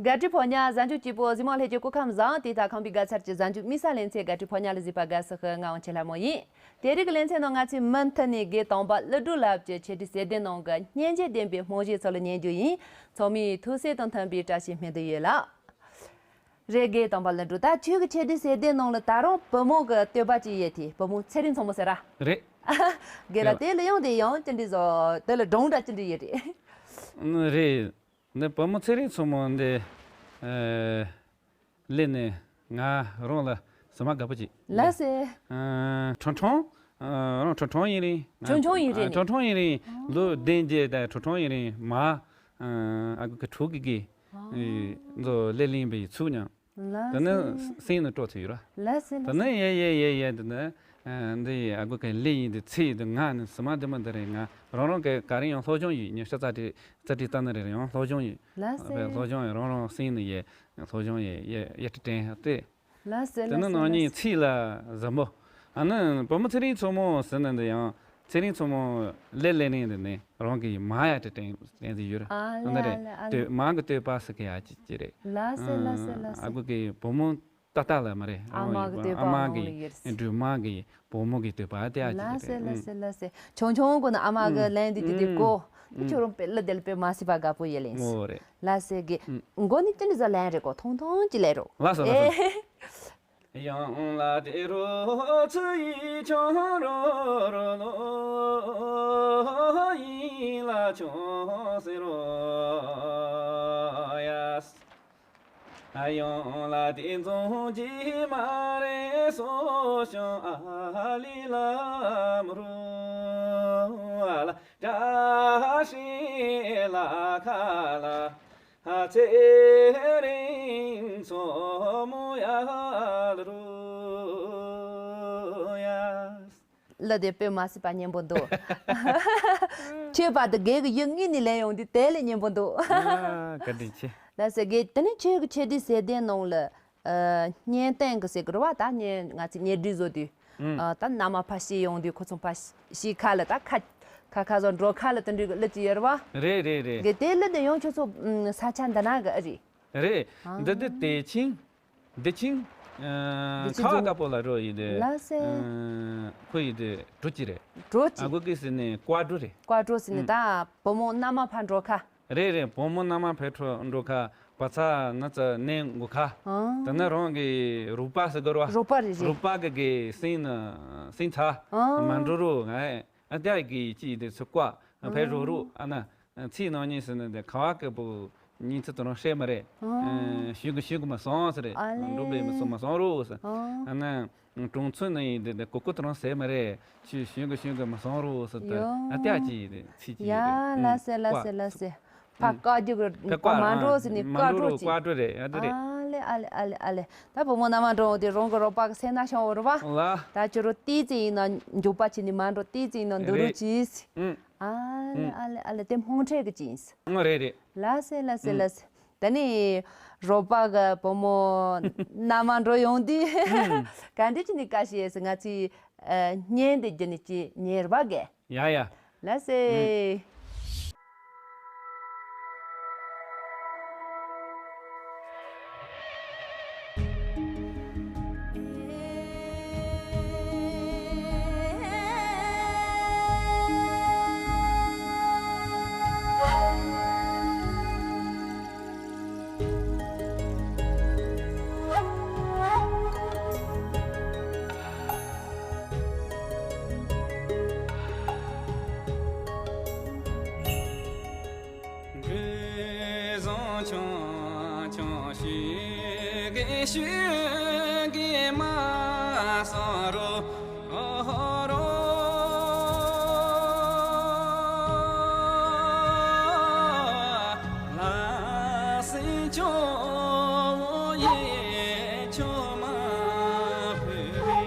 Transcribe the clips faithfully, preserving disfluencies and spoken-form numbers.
དགའ་སྤྲོའི་ཕོ་ཉ་གཟའ་མཇུག་སྐྱིད་པོ། གཟིགས་མོ་ལྷན་རྒྱས་སྐུ་ཁམས་བཟང་། དེ་དག་ཁམས་པའི་དགའ་ཚལ་གྱི་གཟའ་མཇུག་མི་ས་ལེ་ཚན་དགའ་སྤྲོའི་ཕོ་ཉ་ལ་གཟིགས་པ་དགའ་བསུ་ཞུ། ང་དབང་ཆེན་ལྷ་མོ་ཡིན། དེ་རིང་གི་ལེ་ཚན་ནང་ང་ཚོས་མུ་མཐུད་ནས་དགེ་དང་པ་ཀླུ་སྒྲུབ་ལགས་ཀྱི་འཆད་ཁྲིད་གསལ་བསྡུའི་ནང་གི་སྙན་འཇེབས་ལྡན་པའི་རྨང་གཞིའི་ཚུལ་ལ་ཉན་རྒྱུ་ཡིན། ཚང་མས་ཐུགས་གསོ་དང་མཐུན་པའི་བཀྲ་ཤིས་སྨོན་འདུན་ཡོད་ལགས། རེད། དགེ་དང་པ་ཀླུ་སྒྲུབ། ད་ཁྱོད་ཀྱི་འཆད་ཁྲིད་གསལ་བསྡུའི་ནང་ལ་ད་རུང་བུ་མོ་གི་བསྟོད་པ་ཅིག་ཡོད་དེ། བུ་མོ་ཚེ་རིང་མཚོ་མོ་ཟེར་ར། རེད། དགེ་ལགས། རེད། དེ་ལ་ཡང་དེ་ཡང་ཅི་འདྲ་བཟོ། དེ་ལ་སྒྲུང་འདྲ་ཅི་འདྲ་ཡོད་རེད། རེད། འདི་བུ་མོ་ཚེ་རིང་མཚོ་མོ་འདི། ཨ། སླེབས་ནས་ང་རང་ལ་ཟ་མ་དགའ་པོ་ཅིག་ལགས་སེ། ཨ། ཁྲང་ཁྲང་། ཨ། རང་ཁྲང་ཁྲང་ཡིན་རེད། ཁྲང་ཁྲང་ཡིན་རེད། ཨ། ཁྲང་ཁྲང་ཡིན་རེད། ཨ། ལོ་བདུན་བརྒྱད་དང་ཁྲང་ཁྲང་ཡིན་རེད། མ། ཨ། ཨ་ཁུ་གི་ཕྲུ་གུ་གིས། ཨ། ཨེ། ཚོ་ལས་གླིང་པའི་ཚུགས་མྱངས། ལགས་སེ། དེ་ནས་སེམས་ནས་སྤྲོ་ཚུལ་ཡོད་ར། ལགས་སེ། དེ་ལགས་སེ། ནས་ཡེ་ཡེ་ཡེ་ཡེ་དེ་ནས། ཨ། འདི་ཡི་ཨ་ཁུ་གི་ལས་ཡིན་དེ་ཚེ་ཡིན་དེ་ང་ནི་ཟ་མ་དེ་མ་འདི་རེད། ང་རང་རང་གི་ག་རེ་ཡང་སློབ་སྦྱོང་ཡོད། ཉི་ཤུ་རྩ་དྲུག་རྩ་དྲུག་ལྟ་ན་རེ་རེ་ཡང་སློབ་སྦྱོང་ཡོད། ལགས་སེ། སློབ་སྦྱོང་ཡོད། རང་རང་སེམས་ནས་ཡེ་སློབ་སྦྱོང་ཡེ་ཡེ་ཡེ་དྲི་དྲན་ཏེ། ལགས་སེ། དེ་ནས་ལགས་སེ། ནང་ལགས་ཉིད་སེ། ཚིག་ལ་བཟང་པོ། ཨ་ནི་བུ་མོ་ཚེ་རིང་མཚོ་མོ་ཟེར་ནི་འདི་ཡང་ཚེ་རིང་མཚོ་མོ་ལས་ལས་རིང་འདི་ནས་རང་གི་མ་ཡ་དྲི་དྲན་དྲན་གྱི་ཡོད་རེད། ཨ་ལེ། ཨ་ནི་རེད། ཨ་ལེ། ཨ་ལེ། བསྟོད། མ་གི་བསྟོད་པ་ཟེར་གི་ཡ་ཅི་ཅི་རེད། ལགས་སེ། ལགས་སེ། ལགས་སེ། ཨ་ཁུ་གི་བུ་མོ་ཏག་ཏག་ལ་མ་རེད། ཨ་མ་གི་བསྟོད་པ་ཨ་མ་གི་ཡོད་རེད། སྒྲོལ་མ་གི་བུ་མོ་གི་བསྟོད་པ་དེ་ཨ་ཅི་ལགས་སེ། ཅི་རེད། ལགས་སེ། ལགས་སེ། ཆུང་ཆུང་གོ་ན་ཨ་མ་གི་ལན་འདི་དེ་དེ་གོ། ཁྱོད་རང་དཔེ་ལ་དེ་ལ་དཔེ་མ་སྲིད་པ་དགའ་པོ་ཡེ་ལེན། ངོ་རེད། ལགས་སེ། གི་མགོ་ནི་ཅི་འདྲ་ཟ་ལན་རེད་གོ། ཐུང་ཐུང་ཅི་ལེ་རོ། ལགས་སོ། ལགས་སོ། ཡང་ལ་དེ་རོ་ཚུ་ཡི་ཆང་རོ་རོ་ལོ་ཡིན་ལ་ཆང་སེ་རོ་ཡ། ཡང་ལ་དེ་འཛོམས་ཀྱི་མ་རེད་སོ་ཞང་ཨ་ལི་ལ་མ་རུ་ཨ་ལ་བཀྲ་ཤིས་ལ་ཁ་ལ་ཨ་ཚེ་རིང་མཚོ་མོ་ཡ་ལ་རུ་ཡ། ལ་དེ་དཔེ་མ་སྲིད་པ་སྙན་པོ་འདུག་ཁྱོད་པ་དེ་རྒན་གྱི་ཡུལ་དངོས་ནས་ལེན་ཡོང་དུས་དེ་ལས་སྙན་པོ་འདུག་ཨ། བཀའ་དྲིན་ཆེ། ལགས་སེ། རྒན། དེ་ནས་ཁྱོད་ཀྱི་འཆད་ཁྲིད་གསལ་བསྡུའི་ནང་ལ། ཨ། སྙན་གཏམ་གྱི་ཟེར་གི་རེད་བ། ད་སྙན། ང་ཚོས་སྙན་སྒྲོན་བཟོ་དུས། ཨ། ད་མནའ་མ་ཕར་བཤད་ཡོང་དུས་ཁོ་ཚོ་ཕར་བཤད་ཁ་ལ་ད་ཁ་ཁ་ཁ་བཟོ་འགྲོ་ཁ་ལ་དེ་འདྲའི་གི་གླུ་ཅིག་ཡོད་རེད་བ། རེད་རེད་རེད། རྒན། དེ་གླུ་དེ་ཡང་ཁྱོད་ཚོ་ས་ཆ་འདི་ན་གི་ཨ་རེད། རེད། ཨ། འདི་འདི་བདེ་ཆེན། བདེ་ཆེན། ཨ། བདེ་ཆེན་ཁ་བ་རྫོང་དཀར་པོ་ལ་རོ་ཡིན་དེ། ལགས་སེ། ཨ། ཁོ་ཡིན་དེ་གྲོ་ཅི་རེད། གྲོ་ཅི། ཨ། ཁོ་གི་ཟེར་ནས་ཀོ་གྲོ་རེད། ཀོ་གྲོ་ཟེར་ནས། ཨ། ད་བུ་མོ་མནའ་མ་ཕར་འགྲོ་ཁ། རེད་རེད། བུ་མོ་མནའ་མ་ཕར་འགྲོ་ཁ། བ་ཚ་ན་ཚ་ནས་འགོ་ཁ། ཨ། དེ་ནས་རང་གི་རོགས་པ་ཟེར་གི་རེད་བ། རོགས་པ་རེད་རེད། རོགས་པ་གི་གི་སེམས་ནི་སེམས་ཚ། ཨ། མ་འགྲོ་རོགས། ང་ཨ་ཏི་ཡ་གི་ཅི་དེ་ཚོ་བཀའ་ཕར་རོགས་རོགས། ཨ་ན། ཚིག་ནང་ཉིད་ཟེར་ནི་དེ་ཁ་བ་སྐད་པོ་ཉིད་ཚིག་དེ་རང་བཤད་མ་རེད། ཨ། ཞུ་གི་ཞུ་གི་མ་སོང་ཟེར་རེད། ཨ་ལེ། འགྲོ་བའི་མི་སོང་མ་སོང་རོགས་ཟེར། ཨ། ཨ་ན། གྲོང་ཚོ་ནང་ཡིན་དེ་དེ་ཀོ་ཀོ་དེ་རང་ཟེར་མ་རེད། ཞུ་ཞུ་གི་ཞུ་གི་མ་སོང་རོགས་ཟེར་དེ། ཡོ། ཨ་ཏི་ཡ་ཅི་ཡིན་དེ་ཚིག་ཅི་ཡིན་དེ། ཡ། ལགས་སེ། ལགས་སེ། ལགས་སེ། ཕ་བཀའ་རྒྱུག་གི་ཕ་བཀའ་མ་འགྲོ་ཟེར་ནས་མ་བཀའ་འགྲོ་འགྲོ་ཅི། བཀའ་འགྲོ་རེད། ཨ་དེ་རེད། ཨ་ལེ། ཨ་ལེ། ཨ་ལེ། ཨ་ལེ། ད་བུ་མོ་མནའ་མ་འགྲོ་འོང་དུས་རང་གི་རོགས་པ་གི་སེམས་ན་ཤོང་འོ་རེད་བ། ལ། ད་ཁྱོད་རང་ཏོག་ཙམ་ཡིན་ན་མགྱོགས་པ་བྱས་ནས་མ་འགྲོ། ཏོག་ཙམ་ཡིན་ན་འདུག་རོགས་ཅི་ཟེར། ཨུ། ཨ་ལེ། ཨུ། ཨ་ལེ། ཨ་ལེ། དེ་རྨོངས་འཕྲད་ཀྱི་ཅིག་ཡིན། ཨ། རེད་རེད། ལགས་སེ། ལགས་སེ། ཨུ། ལགས་སེ། ད་ནི་རོགས་པ་གི་བུ་མོ་མནའ་མ་འགྲོ་ཡོང་དུས། ཨུ། ག་འདྲ་བྱས་ནས་བཀའ་བཤད་ཟེར། ང་ཚོས། ཨ། བརྙན་དེ་བརྒྱུད་ནས་ཅིག་ཉན་རེ་བ་གས། ཡ་ཡ། ལགས་སེ། ཨུ། འདྲེ་བཟང་ཆུང་ཆུང་ཞིག་གི་ཞིག་གི་མ་སོང་རོ། ཨོ་རོ། ལ་སྲིན་ཆུང་ཡེ་ཆུང་མ་ཕུ་རེ།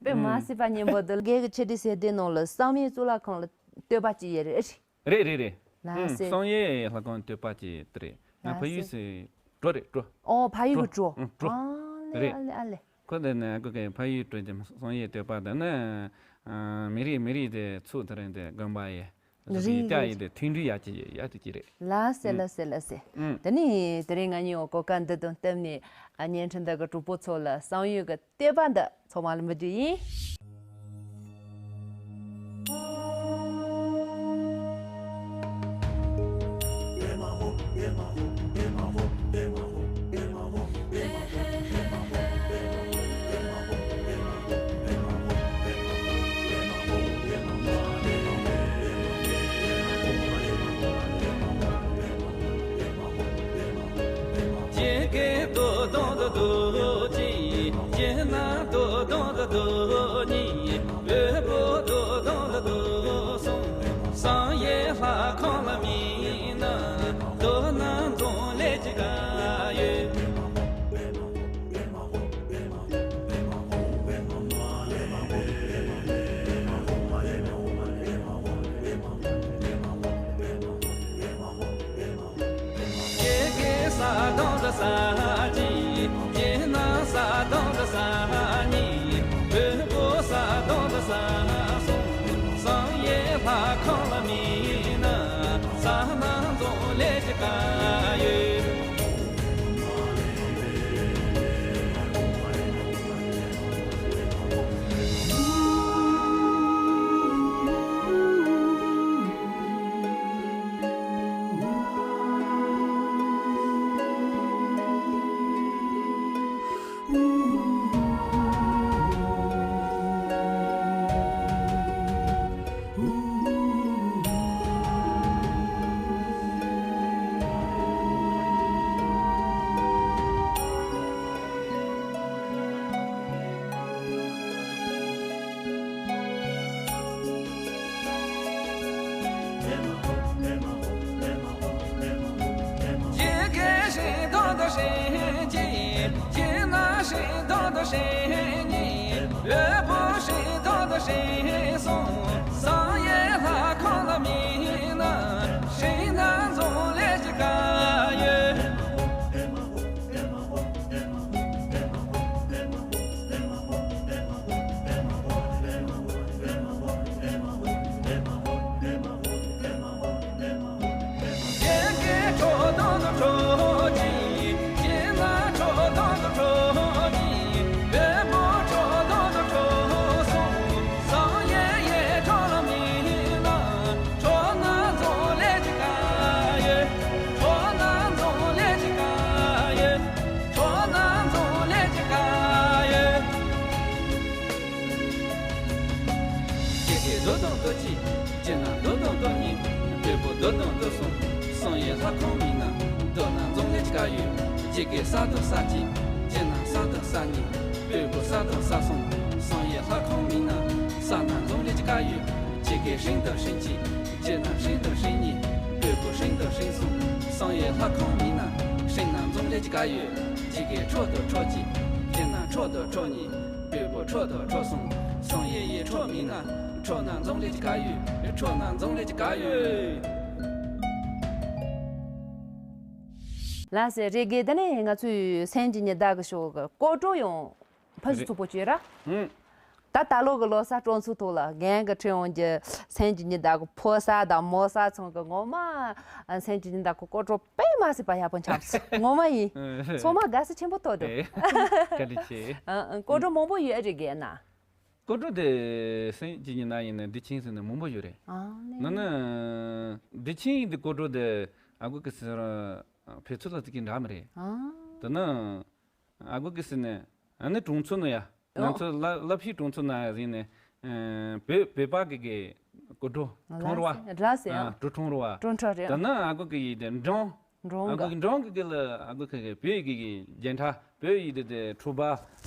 དཔེ་མ་སྲིད་པ་སྙན་པོ་འདུག་རྒན་གྱི་ཆེ་བསྟོད་ཟེར་དེ་ནང་ལ་བསམ་ཡས་གཙུག་ལག་ཁང་ལ་བསྟོད་པ་ཅིག་ཡོད་རེད། རེད་རེད་རེད། ལགས་སེ། བསམ་ཡས་ལྷ་ཁང་བསྟོད་པ་ཅིག་དེ་རེད། ང་ཕ་ཡུལ་སུ་འགྲོ་རེད་འགྲོ། ཨོ་ཕ་ཡུལ་གྱི་འགྲོ། ཨ་ལེ་ཨ་ལེ་ཨ་ལེ། ཁོ་དེ་ནས་ཁོ་གི་ཕ་ཡུལ་འགྲོ་རྒྱུ་བསམ་ཡས་བསྟོད་པ་དེ་ནི། མི་རིགས་མི་རིགས་དེ་ཚུགས་དེ་རིང་དེ་དགོན་པ་ཡས། རིགས་ཡས་ཀྱ་ཡས་དེ་མཐུན་སྒྲིལ་ཡག་ཅིག་ཡོད་ཡག་དེ་ཅིག་རེད། ལགས་སེ་ལགས་སེ་ལགས་སེ། དེ་ནི་དེ་རིང་ང་གཉིས་འོ་གོ་སྐབས་འདི་དང་བསྟུན་ནས་བརྙན་འཕྲིན་འདི་གི་གྲོགས་པོ་ཚོ་ལ་བསམ་ཡས་ཀྱི་བསྟོད་པ་འདི་ཚང་མ་ལ་འབུལ་རྒྱུ་ཡིན། ཇི་སྐད་དུ་དང་དུ་དུ་ཅི། ཇི་སྣང་དུ་དང་དུ་དུ་གཉིས། བོད་པོ་དུ་དང་དུ་དུ་གསུམ། བསམ་ཡས་ལྷ་ཁང་ལ་མིན་ན། དུ་ན་འཛོམས་ལས་ཀྱི་ག་ཡོད། ཡེ་གེ་ས་དང་དུ་ས་གཅིག་ཡེ་ན་ས་དང་དུ་ས་གཉིས། བོད་པོ་ས་དང་དུ་ས་གསུམ། བསམ་ཡས་ལྷ་ཁང་ལ་མིན་ན། ས་ན་འཛོམས་ལས་ཀྱི་ག་ཡོད། ཇི་སྐད་ཤིང་སྡོང་དུ་ཤིང་གཅིག་ཇི་སྣང་ཤིང་སྡོང་དུ་ཤིང་གཉིས། ལུས་པོ་ཤིང་སྡོང་དུ་ཤིང་གསུམ། བསམ་ཡས་ལྷ་ཁང་ལ་མིན་ན། ཤིང་རྣམས་འཛོམས་ལས་ཀྱི་ག་ཡོད། ཡེ་གེ་ཁྲོ་དང་དུ་ཁྲོ་གཅིག་ཡེ་ན་ཁྲོ་དང་དུ་ཁྲོ་གཉིས། བེ་མོ་ཁྲོ་དང་དུ་ཁྲོ་གསུམ། བསམ་ཡས་ཡེ་ཁྲོ་ལ་མིན་ན། ཁྲོ་རྣམས་འཛོམས་ལས་ཀྱི་ག་ཡོད། ཁྲོ་རྣམས་འཛོམས་ལས་ཀྱི་ག་ཡོད། ཁྲོ་རྣམས་འཛོམས་ལས་ཀྱི་ག་ཡོད། ཇི་སྐད་དུ་དང་དུ་གཅིག་ཇི་སྣང་དུ་དང་དུ་གཉིས། བོད་པོ་དུ་དང་དུ་གསུམ། བསམ་ཡས་ལྷ་ཁང་མིན་ན། དུ་ན་འཛོམས་ལས་ཀྱི་ག་ཡོད། ཇི་སྐད་ས་དང་ས་གཅིག་ཇི་སྣང་ས་དང་ས་གཉིས། བོད་པོ་ས་དང་ས་གསུམ། བསམ་ཡས་ལྷ་ཁང་མིན་ན། ས་ན་འཛོམས་ལས་ཀྱི་ག་ཡོད། ཇི་སྐད་ཤིང་དང་ཤིང་གཅིག་ཇི་སྣང་ཤིང་དང་ཤིང་གཉིས། བོད་པོ་ཤིང་དང་ཤིང་གསུམ། བསམ་ཡས་ལྷ་ཁང་མིན་ན། ཤིང་ན་འཛོམས་ལས་ཀྱི་ག་ཡོད། ཇི་སྐད་ཁྲོ་དང་ཁྲོ་གཅིག་ཇི་སྣང་ཁྲོ་དང་ཁྲོ་གཉིས། བོད་པོ་ཁྲོ་དང་ཁྲོ་གསུམ། བསམ་ཡས་ཡེ་ཁྲོ་མིན་ན། ཁྲོ་ན་འཛོམས་ལས་ཀྱི་ག་ཡོད། ཁྲོ་ན་འཛོམས་ལས་ཀྱི་ག་ཡོད། ལགས་སེ། རེད་དགེ། དེ་ནས་ང་ཚོས་སེམས་ཀྱི་ཉི་ཟླ་གི་ཕྱོགས་ཀྱི་སྐོར་བྲོ་ཡང་ཕ་ཞིག་རེད། ཚུགས་པོ་བྱོས་ར། ཧུམ། ད་ད་ལོ་གི་ལོ་གསར་སྤྲོ་ཚོགས་ཐོག་ལ་རྒན་གྱི་ཁྲིད་འོང་གི་སེམས་ཀྱི་ཉི་ཟླ་གི་ཕོ་གསར་དང་མོ་གསར་ཚང་གི་ངོ་མ་སེམས་ཀྱི་ཉི་ཟླ་གི་སྐོར་བྲོ་དཔེ་མ་སྲིད་པ་ཡག་པོ་འཆམས་སོང་། ངོ་མ་ཡིན། ཚང་མ་དགའ་བསུ་ཆེན་པོ་ཐོབ་འདུག་ཨེ། བཀའ་དྲིན་ཆེ། ཨ། ཨ། སྐོར་བྲོ་མང་པོ་ཡོད་རེད་དགེ་ན། སྐོར་བྲོ་དེ་སེམས་ཀྱི་ཉི་ཟླ་ཡིན་ན་བདེ་ཆེན་ཟེར་ནས་མང་པོ་ཡོད་རེད། ཨ་ནི། ན་ནི་བདེ་ཆེན་ཡིན་དུས་སྐོར་བྲོ་དེ་ཨ་གོ་གི་ཟེར་བོད་ཚོ་ལ་ཙི་གི་འདྲ་མི་རེད། ཨ། དེ་ན་ཨ་གོ་གི་ཟེར་ནས་ཨ་ནི་གྲོང་ཚོ་ནང་ཡ། ང་ཨོ། ཚོ་ལ་ལབ་ཤིག་གྲོང་ཚོ་ནང་ཡ་ཟེར་ནས། ཨ། བོད་བོད་པ་གི་གི་སྐོར་བྲོ་ཁྲོམ་ར་བ། ར་ཟེར་ཡ། ཨ། བྲོ་ཁྲོམ་ར་བ། ཁྲོམ་ཁྲོམ་རེད། དེ་ན་ཨ་གོ་གི་ཡི་དེ་འབྲོང་། འབྲོང་། ཨ་གོ་གི་འབྲོང་གི་གི་ལ་ཨ་གོ་གི་གི་བོད་ཀྱི་གི་རྒྱན་ཁྲ་བོད་ཡི་དེ་དེ་ཁྲོམ་པ་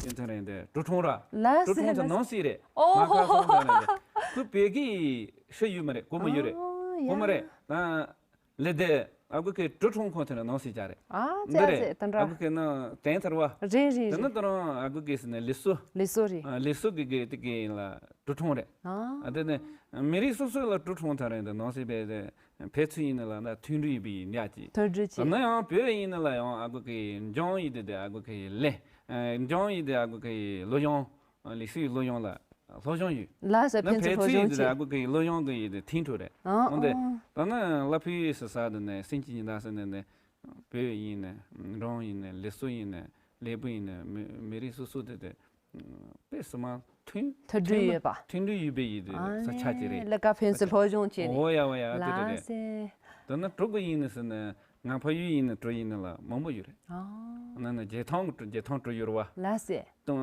ཡིན་ཚོད་རེད་དེ་བྲོ་ཁྲོམ་ར། ལ་བྲོ་ཁྲོམ་ཚོ་ནང་སྲིད་རེད། ཨོ། མ་ཁ་སང་ཚོ་རེད་དེ། ཁོ་བོད་ཀྱི་ཤི་ཡོད་མ་རེད། སྒོར་མོ་ཡོད་རེད། ཨོ་ཡ། སྒོར་མོ་རེད་ད། ལེ་དེ། ཨ་ཁུ་ཁའི་གྲུ་ཁྲོམ་ཁོ་ཐེ་ན་ནང་སྲིད་ཅག་རེད། ཨ་ཙེ་འདི་ཨ་རེད། ཙེ་དེ་འདྲ། ཨ་ཁུ་ཁའི་ནང་དྲན་ཚར་བ། རེད་རེད་དེ་ནི་རེད། དེ་རང་ཨ་ཁུ་ཁའི་སི་ནས་ལི་སུ། ལི་སུ་རེད། ཨ་ལི་སུ་གི་གི་དེ་གི་ལ་གྲུ་ཁྲོམ་རེད། ཨ་ཨ་དེ་ནི་མི་རིགས་སོ་སོ་ལ་གྲུ་ཁྲོམ་ཐ་རེད། དེ་ནང་སྲིད་པའི་དེ་ཕལ་ཆེར་ཡིན་ན་ལ་ན་མཐུན་སྒྲིལ་ཡིན་པའི་ཡིན་ཡ་ཅིག་མཐུན་སྒྲིལ་ཅིག་ཨ་ན་ཡང་བོད་ཡིན་ན་ལ་ཡང་ཨ་ཁུ་ཁའི་འཇང་ཡིན་དེ་དེ་ཨ་ཁུ་ཁའི་ལེ། འཇང་ཡིན་དེ་ཨ་ཁུ་ཁའི་ལོ་ཡང་། ལི་སུའི་ལོ་ཡོང་ལ་སློབ་སྦྱོང་ཡོད། ལ་ས་ན་ཕན་ཚུན་ཕལ་སློབ་ཆེར་ཡིན་སྦྱོང་དེ་བྱེད། ཨ་ཁུ་ཁའི་ལོ་ཡོང་གི་ཡིན་དེ་ཐིང་ཁྲོ་རེད། ཨ་འོན་ཏེ་ཨ་ད་ནི་ལ་ཕུའི་སི་ས་དེ་ནས་སེམས་ཀྱི་ཉི་ཟླ་ཟེར་ནས་ནས་བོད་ཡིན་ནས་འབྲོང་ཡིན་ནས་ལི་སུ་ཡིན་ནས་ལེ་པུ་ཡིན་ནས་མི་མི་རིགས་སོ་སོ་དེ་དེ་དཔེ་སི་མ་མཐུན་མཐུན་སྒྲིལ་ཡོད་པ། མཐུན་སྒྲིལ་ཡོད་པའི་ཡིན་དེ་ཨ་ས་ཆ་ཅི་རེད། ལ་ཀ་ཕན་ཚུན་སློབ་སྦྱོང་བྱེད་ནས། འོ་ཡ་འོ་ཡ་དེ་དེ་ལ་རེད། སེ། ད་ནི་གྲུ་གི་ཡིན་ནས་ཟེར་ནས་ང་ཕ་ཡུལ་ཡིན་ནས་གྲུ་ཡིན་ནས་ལ་མང་པོ་ཡོད་རེད། ཨ་ན་ནི་རྒྱལ་ཐང་གི་གྲུ་རྒྱལ་ཐང་གྲུ་ཡོད་རེད་བ། ལ་སེ། ཏང་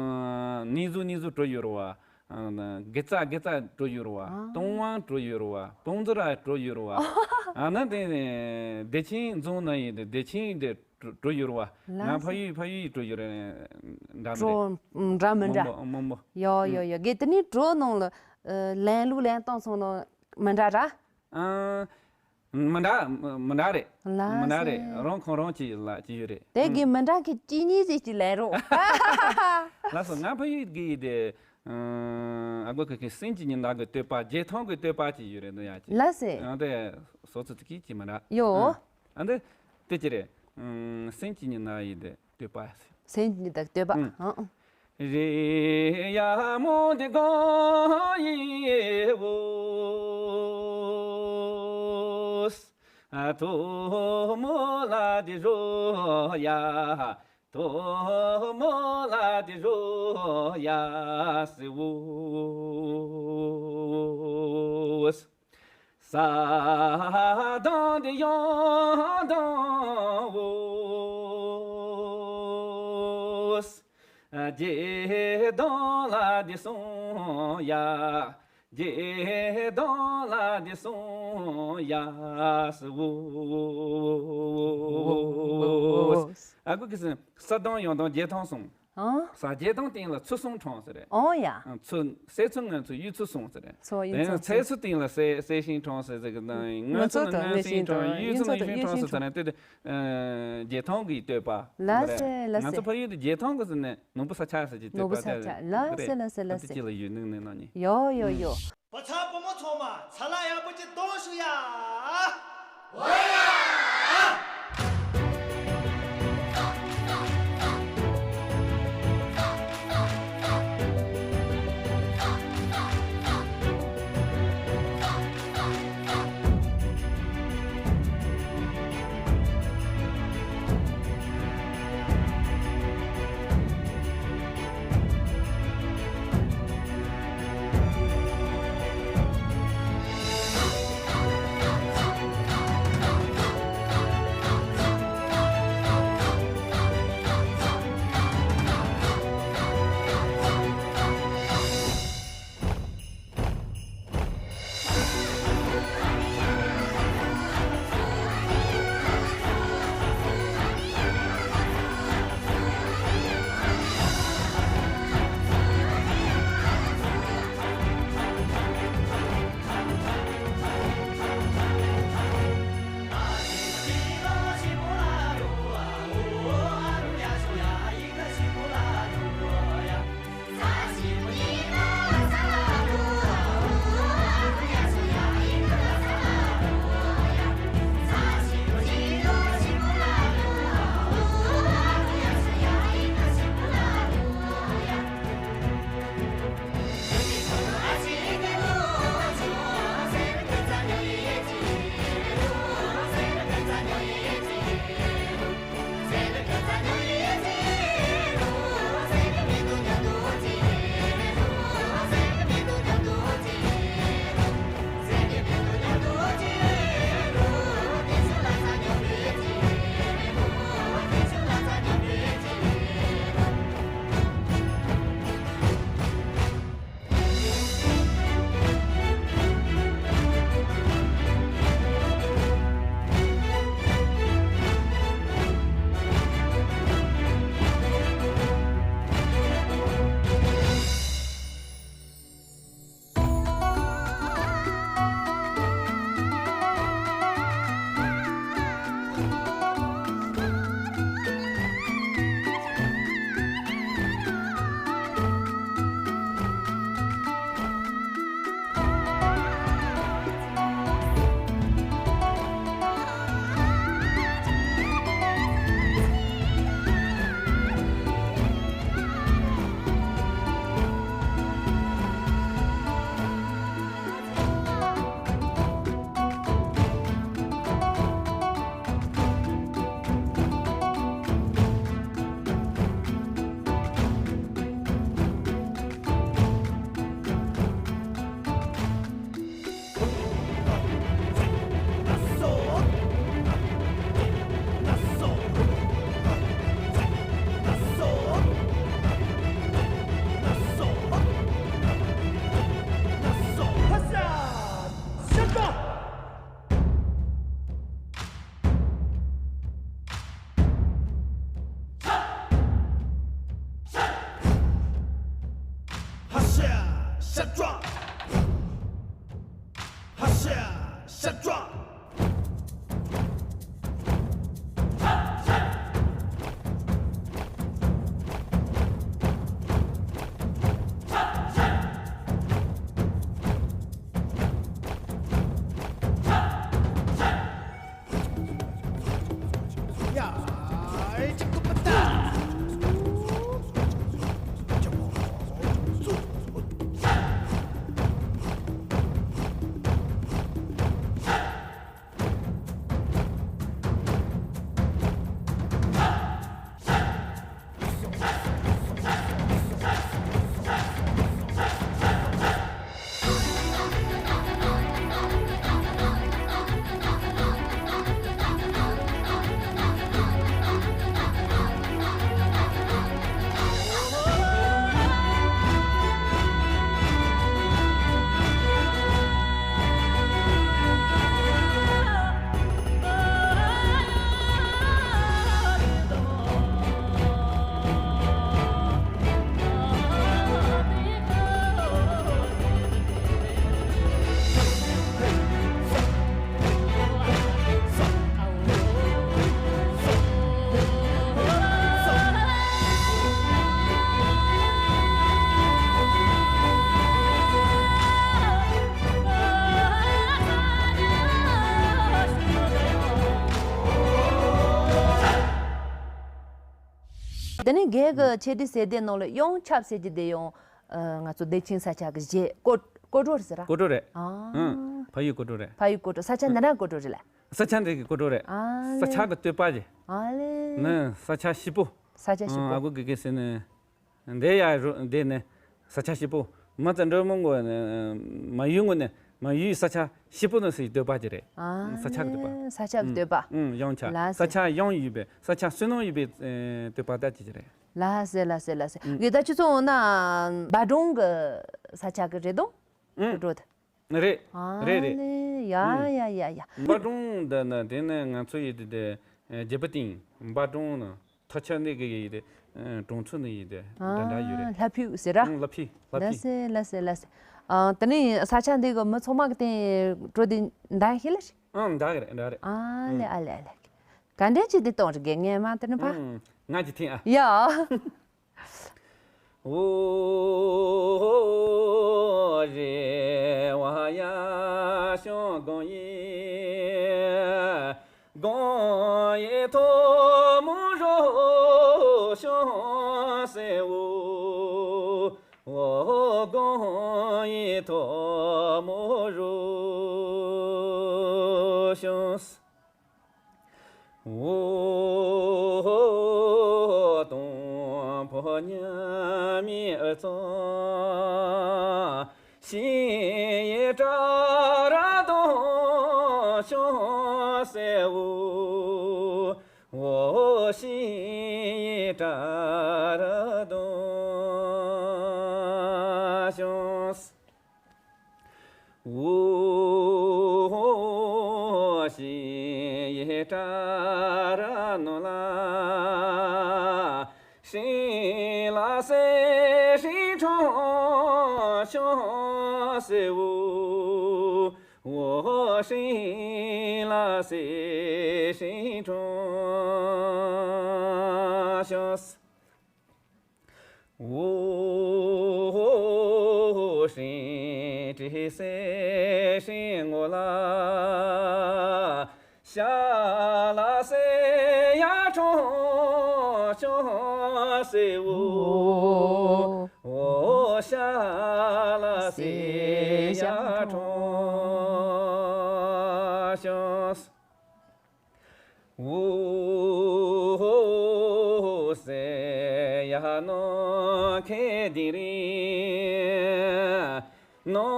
ནི་ཟུ་ནི་ཟུ་གྲུ་ཡོད་རེད་བ། ཨ་ན་དགེ་རྩ་དགེ་རྩ་གྲུ་ཡོད་རེད་བ། ཨ་ཏུང་ཝང་གྲུ་ཡོད་རེད་བ། པུང་ཙི་ར་གྲུ་ཡོད་རེད་བ། ཨ་ན་དེ་བདེ་ཆེན་རྫོང་ན་ཡིན་དེ་བདེ་ཆེན་དེ་གྲུ་གྲུ་ཡོད་རེད་བ། ལ་ང་ཕ་སེ། ཡུལ་ཕ་ཡུལ་གྲུ་ཡོད་རེད། འདྲ་མི་གྲུ་འདྲ། འདྲ་མི་མང་འདྲ། པོ་མང་པོ། ཡོ་ཡོ་ཡོ་གེ་དེ་ནི་གྲུ་ནང་ལ་ལན་ལུགས་ལན་གཏོང་སོང་ནོ་མི་འདྲ་ར། ཨ། མི་འདྲ་མི་འདྲ་རེད། ལ་མི་འདྲ་རེད། སེ། རང་ཁོང་རང་གཅིག་ལ་གཅིག་ཡོད་རེད། དེ་གི་ཨང་། མི་འདྲ་གི་གཅིག་གཉིས་ཟིག་གཅིག་ལན་རོགས། ལགས་སོ། ང་ཕ་ཡུལ་གི་དེ་ཨ་གོ་གི་གི་སེམས་ཀྱི་ཉི་ཟླ་གི་བསྟོད་པ་རྒྱལ་ཐང་གི་བསྟོད་པ་གཅིག་ཡོད་རེད་འདི་ཡ་གཅིག་ལ་སེ། ཨ་དེ་སོ་ཚོད་ཀྱི་གཅིག་མི་འདྲ། ཡོ། ཨ་འདི་དེ་གཅིག་རེད། ཨང་། སེམས་ཀྱི་ཉི་ཟླ་ཡི་དེ། བསྟོད་པ། སེམས་ཉིད་དང་བསྟོད་པ། ཨང་། ཨང་། རེ་ཡ་མོ་འདི་གང་ཡིན་འོ། ཐོ་མོ་ལ་འདི་རོ་ཡ། ཐོ་མོ་ལ་འདི་རོ་ཡ་སི་འོ། ས་དང་དེ་ཡང་དང་འོ། རྗེས་དང་ལ་དེ་སོང་ཡ། རྗེས་དང་ལ་དེ་སོང་ཡ་སི་འོ། ཨ་ཁུ་གི་སི་ས་དང་ཡང་དང་རྗེས་དང་སོང་། ཨང་། ས་རྗེས་དང་སྟེང་ལ་ཚུར་སོང་གྲོང་ཟེར་རེད། ཨོ་ཡ། ཨང་། ཚུར་སེ་ཚུར་ངན་ཚུར་ཡུལ་ཚུར་སོང་ཟེར་རེད། ཚོ་ཡུལ་དེ་ཡང་ཚུར་ཚེ་སོང་། ཚུར་སྟེང་ལ་སེ་སེ་ཤིང་གྲོང་ཟེར་ཟེར་གི་དང་ངན་ཚུར་ལ་ངན་ཚུར་ངན་ཤིང་གྲོང་ཡུལ་ཚུར་ལ་ཡུལ་ཤིང་གྲོང་ཟེར་ཚར་ནས་དེ་དེ་རྗེས་ཐང་གི་བསྟོད་པ། ལ་སེ་ལ་སེ། ང་ཚོ་ཕ་ཡུལ་དུ་རྗེས་ཐང་གི་ཟེར་ནས་ནོར་བུ་ས་ཆ་ཟེར་གྱི་ནོར་བུ་བསྟོད་པ་ས་ཆ་དེ་ལ་སེ་རེད། ལ་སེ་ལ་སེ། ཨ་དེ་གཅིག་ལ་ཡུལ་ནང་ནས་གནང་ནི། ཡོ་ཡོ་ཡོ། བུ་ཚ་བུ་མོ་ཚང་མ་ཚ་ལ་ཡག་པོ་ཅིག་གཏོང་ཤོག་ཡ། འོ་ཡ། ཤ་ཀྲོག་ཧ་ཤ་ཤ་ཀྲོག་དེ་ནས་རྒན་གྱི་ཆེད་དུ་ཟེར་དེ་ནང་ལ་ཡང་ཆབ་ཟེར་གྱི་དེ་ཡང་ང་ཚོ་བདེ་ཆེན་ས་ཆ་གི་གཞས་ཀོ་ཀོ་ཀྲོ་རེད་ཟེར་ར། ཀོ་ཀྲོ་རེད། ཨ། ཕ་ཡུལ་ཀོ་ཀྲོ་རེད། ཕ་ཡུལ་ཀོ་ཀྲོ། ས་ཆ་འདི་ན་ཀོ་ཀྲོ་རེད་ལ། ས་ཆ་འདི་གི་ཀོ་ཀྲོ་རེད། ཨ་ལེ། ས་ཆ་གི་སྟོད་པ་རེད། ཨ་ལེ། ནི་ས་ཆ་སྐྱིད་པོ། ས་ཆ་སྐྱིད་པོ། ཨ་གོ་གི་གི་ཟེར་ནི། འདི་ཡ་རུ་འདི་ནི་ས་ཆ་སྐྱིད་པོ། མ་རྩ་འགྲོ་མོ་ངོ་ནི་མ་ཡུལ་ངོ་ནི་མ་ཡུལ་ས་ཆ་སྐྱིད་པོ་ནི་སི་སྟོད་པ་ཅི་རེད། ཨ། ས་ཆ་གི་སྟོད་པ། ས་ཆ་གི་སྟོད་པ། ཨུམ་ཡང་ཆ། ལ་ས་ཆ་ཡང་ཡོད་པའི་ས་ཆ་བསོད་ནམས་ཡོད་པའི་སྟོད་པ་ད་ཅི་ཅི་རེད། ལ་སེ་ལ་སེ་ལ་སེ། ཨུམ། གི་ད་ཅི་ཚོ་འོ་ན་འབའ་སྒྲུང་གི་ས་ཆ་གི་རེད་དོ། ཨུམ། འགྲོ་ད། རེད། ཨ་རེད་རེད། ལེ་ཡ་ཡ་ཡ་ཡ། འབའ་སྒྲུང་འདི་ནི་དེ་ནི་ང་ཚོ་ཡི་དེ་དེ་རྒྱལ་པོ་སྟེང་འབའ་སྒྲུང་ནི་ཐ་ཆ་ནི་གི་ཡི་དེ་གྲོང་ཚོ་ནི་ཡི་དེ་འདྲ་འདྲ་ཡོད་རེད། ལྷ་ཕུག་ཟེར་ར། ལྷ་ཕུག་ལྷ་ཕུག་ལ་སེ་ལ་སེ་ལ་སེ། ཨ་དེ་ནི་ས་ཆ་འདི་གི་མི་ཚང་མ་གི་སྟེང་འགྲོ་དེ་འདའ་ཤེས་ལ་ཤི། ཨང་འདའ་གི་རེད་འདའ་རེད། ཨ་ལེ་ཨ་ལེ་ཨ་ལེ། ག་འདྲ་ཅི་དེ་གཏོང་རེ་གི་ངས་མ་དེ་ནི་ཕ། ང་ཅི་ཐེངས་ཨ། ཡ། 哦，人哇呀，相公爷，公爷他们说相思哦，哦，公爷他们说相思。 འོ་དང་པོ་མཉམ་མེད་ཙམ། ཤིང་ཡི་བྲག་ར་དང་ཤོང་སེ་འོ། འོ་ཤིང་ཡི་བྲག་ར་དང་ཤོང་སེ། འོ་ཤིང་ཡི་བྲག་ར་ནང་ལ། ཤིང་ལ་སེ་ཤིང་གྲོང་ཤོང་སེ་འོ། འོ་ཤིང་ལ་སེ་ཤིང་གྲོང་ཤོང་སེ། འོ་ཤིང་ཏི་སེ་ཤིང་ངོ་ལ། ཤ་ལ་སེ་ཡ་གྲོང་ཤོང་སེ་འོ། འོ་ཤ་ལ་སེ་ཡ་གྲོང་ཤོང་སེ། འོ་སེ་ཡ་ནོ་ཁེ་དིང་རི། ནོ་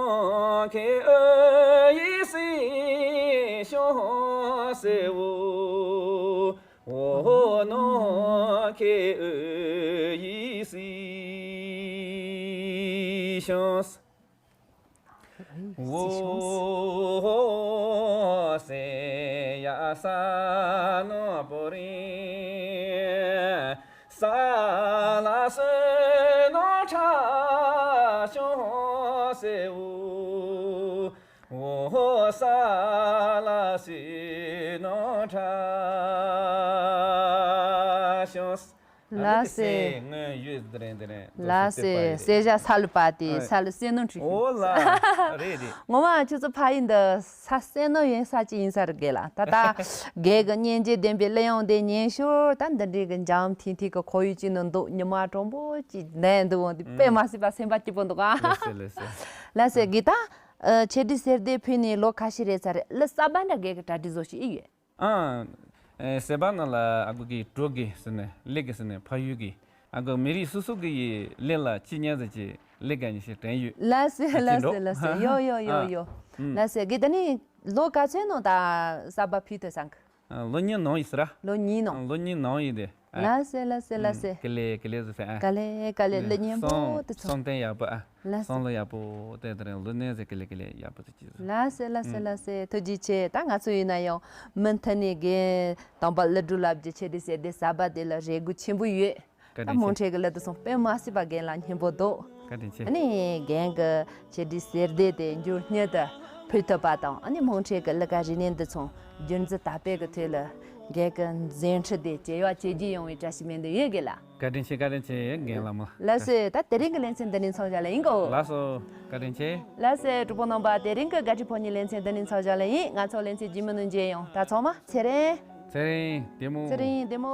ཁེ་ཨོ་ཡི་སི་ཤོ་སེ་འོ། འོ་ནོ་ཁེ་ཨོ་ཡི་སི་ཤོ་སེ། འོ་སེ་ཡ་ས་ནོ་པོ་རི། ས་ལ་སེ་ནོ་ཁྲ་ཤོ་ ལགས་སེ། ལགས་སེ། ལགས་སེ། ཨ་ནི་དེ་སེ་ངོས་ཡོད་དེ་རེད་དེ་རེད། ལགས་སེ། གསེར་ཞྭ་ས་ལུ་པ་དེ་ཨ་ས་ལུ་གསེར་སྣུམ་བྲིས། ཨོ་ལ། རེད་རེད། ངོ་མ་ཁྱོད་ཚོ་ཕ་ཡུལ་འདི་ས་གསེར་སྣུམ་ཡོད་ས་ཅིག་ཡིན་ས་རེད་གས་ལ། ད་ལྟ་རྒན་གྱི་སྙིང་རྗེ་ལྡན་པའི་གླུ་དབྱངས་དེ་ཉན་ཞོར་ད་འདི་འདྲའི་གི་འཇམ་ཐིང་ཐིང་གི་ཁོར་ཡུག་ཅིག་ནང་འདུག་ཉི་མ་དྲོན་པོ་ཅིག་ནས་འདུག་འོང་དེ་དཔེ་མ་སྲིད་པ་སེམས་པ་སྐྱིད་པོ་འདུག་ཨ། ལགས་སེ་ལགས་སེ། ལགས་སེ། གི་ད་ཨ་ཆེ་འབྲི་གསེར་ལྡེ་ཕུལ་ནས་ལོ་ཁ་ཤས་རེད་ས་རེད། གླུ་གསར་པ་འདྲ་རྒན་གྱི་གྲ་སྒྲིག་བཟོ་ཞིག་ཨེ་ཡོད། ཨ། ཨེ་སེ་བ་ན་ལ་ཨ་གུ་གི་གྲོགས་ཀྱི་ཟེར་ནས་ལེགས་ཀྱི་ཟེར་ནས་ཕ་ཡུལ་གྱི་ཨ་གུ་མི་རིགས་སོ་སོ་གི་ཡི་ལེ་ལ་ཅི་ཉན་ཟེར་གྱི་ལེགས་ཀ་ཉི་ཤེས་དྲན་ཡོད། ལགས་སེ་ཨ་ཅི་ལགས་འགྲོ་སེ་ལགས་སེ། ཡོ་ཡོ་ཡོ་ཨ་ཡོ། ཨུམ། ལགས་སེ། གི་ད་ནི་ལོ་ག་ཚོད་ནང་ད་གསར་པ་ཕུལ་ཐུབ་སང་གི། ཨ་ལོ་གཉིས་ནང་ཡིན་ཟེར་ར། ལོ་གཉིས་ནང་། ཨ་ལོ་གཉིས་ནང་ཡིན་དེ། ཨ། ལགས་སེ་ལགས་སེ་ལགས་སེ། ཀ་ལེ་ཀ་ལེ་ཟེར་ཨ། ཀ་ལེ་ཀ་ལེ། ལགས་སེ། གླུ་སྙན་པོ་དེ་ཚོ། བསམ་གཏན་ཡག་པོ་ཨ། ལགས་སེ། བསམ་བློ་ཡག་པོ་དེ་དེ་རིང་ལོ་གནས་ཟེར་ཀ་ལེ་ཀ་ལེ་ཡག་པོ་དེ་ཅི་ཟེར། ལགས་སེ་ལགས་སེ་ལགས་སེ། ཐུགས་རྗེ་ཆེ། ད་ང་ཚོ་ཡིན་ན་ཡང་མུ་མཐུད་ནས་རྒན་དམ་པ་ཀླུ་སྒྲུབ་ལགས་ཀྱི་ཆེ་འབྲི་གསེར་ལྡེ་གསར་པ་དེ་ལ་རེ་སྒུག་ཆེན་པོ་ཡོད། བཀའ་ད་དྲིན་མོ་ཆེ། འཕྲེད་ཀྱི་ཀླུ་དེ་སོང་དཔེ་མ་སྲིད་པ་རྒན་ལགས་སྙན་པོ་འདུག་བཀའ་དྲིན་ཆེ། ཨ་ནི་རྒན་གྱི་ཆེ་འབྲི་གསེར་ལྡེ་དེ་མགྱོགས་མྱུར་དུ་ཕུལ་ཐུབ་པ་དང་། ཨ་ནི་མོ་འཕྲེད་ཀྱི་ཀླུ་དགའ་རིག་གནས་འདི་ཚོ་རྒྱུན་འཛིན་དར་སྤེལ་གྱི་ཐད་ལ་རྒན་གྱི་མཛད་འཕྲིན་དེ་ཇེ་ཡག་ཇེ་རྒྱས་ཡོང་བའི་བཀྲ་ཤིས་སྨོན་འདུན་ཡོད་རྒན་ལགས། བཀའ་དྲིན་ཆེ། བཀའ་དྲིན་ཆེ་རྒན་ལགས་མོ། ལགས་སོ། ད་དེ་རིང་གི་ལེ་ཚན་འདི་ནས་མཚམས་བཞག་ལེ་ཡིན་གོ། ལགས་སོ། བཀའ་དྲིན་ཆེ། ལགས་སོ། གྲོགས་པོ་རྣམ་པ་དེ་རིང་གི་དགའ་སྤྲོའི་ཕོ་ཉའི་ལེ་ཚན་འདི་ནས་མཚམས་བཞག་ལེ་ཡིན། ང་ཚོ་ལེ་ཚན་རྗེས་མའི་ནང་མཇལ་ཡོང་། ད་ཚང་མ་ཚེ་རིང་། ཚེ་རིང་བདེ་མོ། ཚེ་རིང་བདེ་མོ།